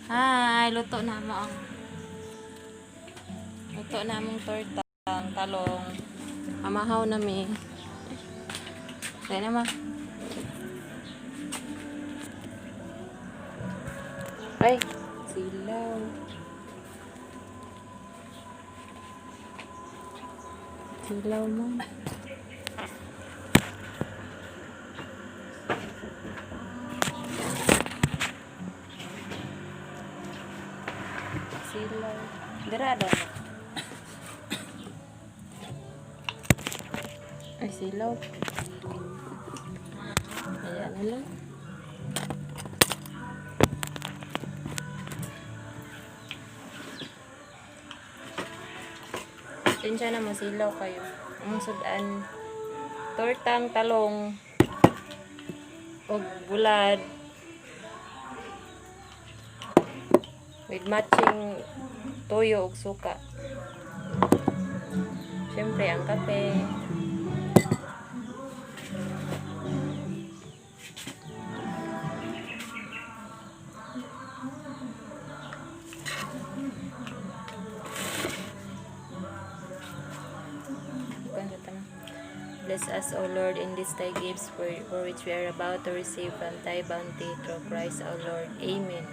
Hi, luto na among torta, ang talong. Mamahaw na mi. Dahil na, ma. Ay, silaw. Silaw mo. Silaw. Dira daw. Ay, silaw. Ayan na lang. Pasensya na, masilaw kayo. Ang sudan, tortang talong, og bulad, with matching toyo og suka. Siyempre, ang kape. Bless us, O Lord, in these thy gifts for which we are about to receive from thy bounty through Christ our Lord. Amen.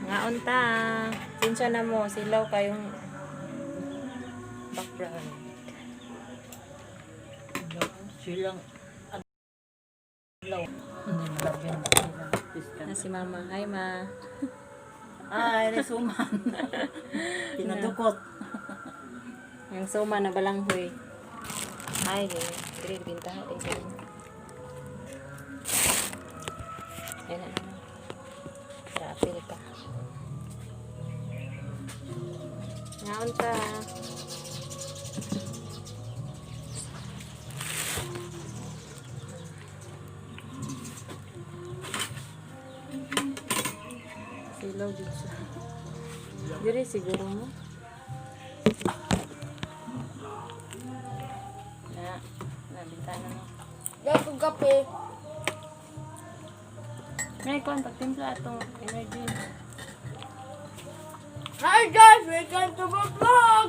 Ngaon ta. Sinsya na mo, silaw kayong background. Silang adlaw. Hindi malagyan sila. Na si Mama. Hi, Ma. Ay, resuman. Pinadukot. Yung suma na balanghoy. Ay, diri binta ay ganun. Ayan na naman. Rapil pa. Ngaon ta. Silaw dito siya. Diri siguro mo. Na, nabintana mo. Dahil kape. May kon pagtimpla atong energy. Hi guys! Welcome to my vlog!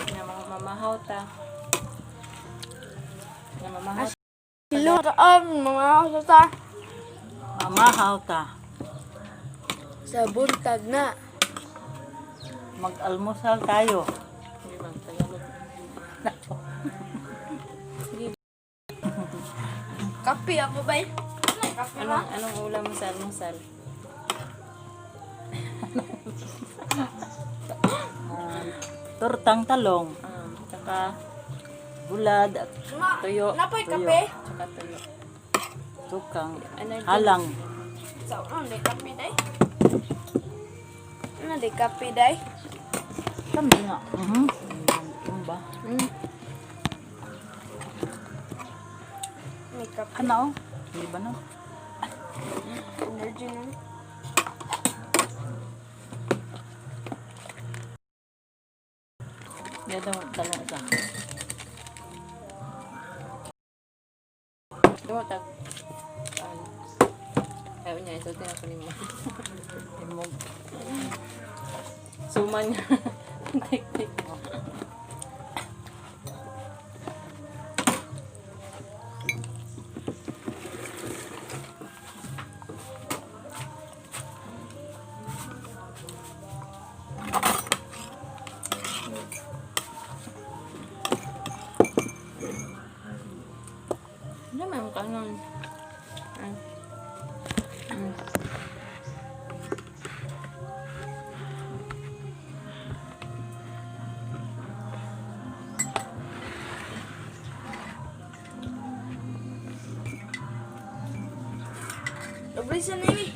Nga mamahaw ta. Nga mamahaw. Hello taan mga sasa. Mamahaw ta. Sa buntag na. Mag-almusal tayo. Hindi bang Tagalog. Sige, Kape ako ba? Kape ba? anong ulam mo sa almusal? Tortang talong, Tsaka bulad at Ma, tuyo. Napoy Tuyo. kape? Tsaka tuyo. tukang Energy. halang. Sa ano, di kape day? Ano, di kape day? Kami nga. Mhm. Ano ba? May kape. Ano? Hindi ba no? Energy na. Hindi daw talong isa. Dumo tag. Ano? Ayaw niya, isulti na ko nimo. Imog. Suman niya. Tik tik. Ano may mukha nun? Ay. Dobre sa nimi.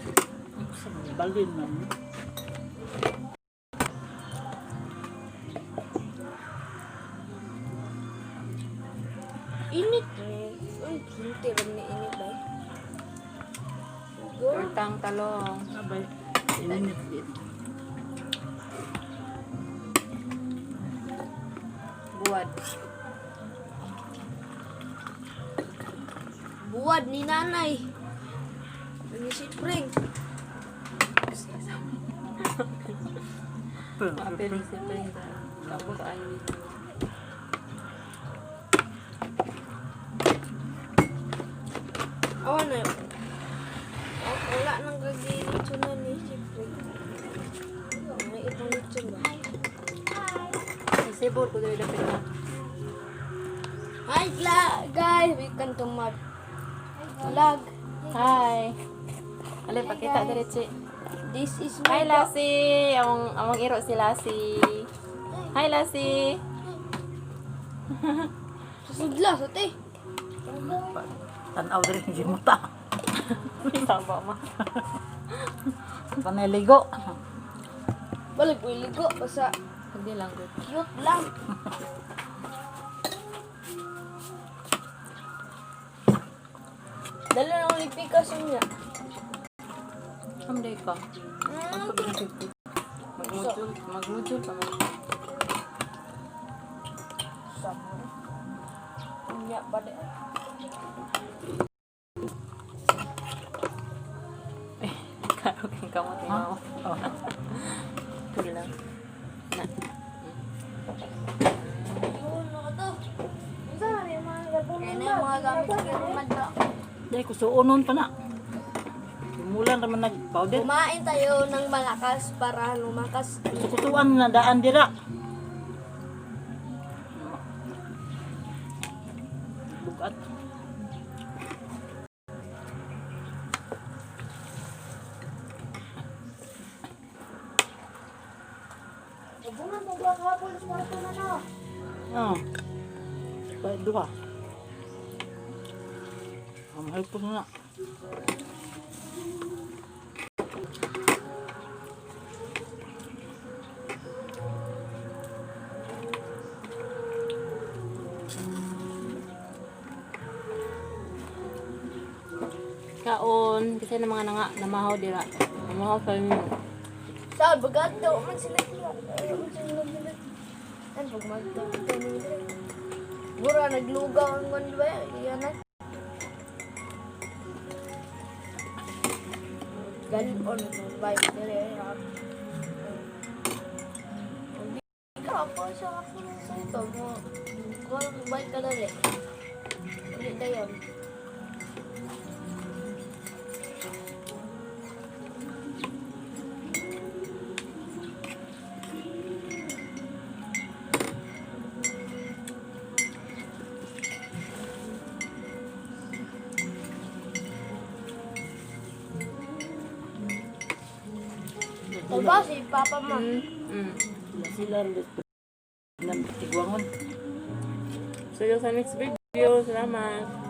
Sa balin man. Init ni. Uy, hindi rin ni init bay. Go. Tortang talong. Abay. Init din. Buwad. Buwad ni nanay. Ni si Pring. Maapil si Pring. Tapos ay. Awa na yun. Wala nang gagilitso na ni si Pring. May itong litson ba? Ay, sibol ko dali dapit na. Hi guys, we can to my vlog. Hi. Ale, pakita diretso. This is Hi, my dog. Lassie! Among iro si Lassie. Hi, Lassie! Susudla sa te. Tanaw diri ang gimuta. Saba ma. Paneligo. Balik ko iligo basta Hindi lang good. cute lang. Dala na ulit pikas niya. Kamday ka. Magmudul, magmudul pa man. Sama. Nya pa di. Karaoke ka mo tingaw. Oh. Sige lang. Na. Kaya na yung mga gamit sa madla. Dai kusuonon pa na. Simulan raman nag-powder. Kumain tayo ng malakas para lumakas. Kusuan na daan dira. Bugat. Ah. Pa duha. Ang mahal ko na. Kaon kasi ng mga nanga namahaw dira. Namahaw sa inyo. Sa bagato man sila kaya. Man sila sila. An pag magto Mura naglugaw ang man ba yan na. Galon bike dire. Ka po siya ako sa ito mo. Kung bike ka dali. Ulit na yun. Diba si Papa mo? Sila sila tigwangon. See you sa next video. Salamat.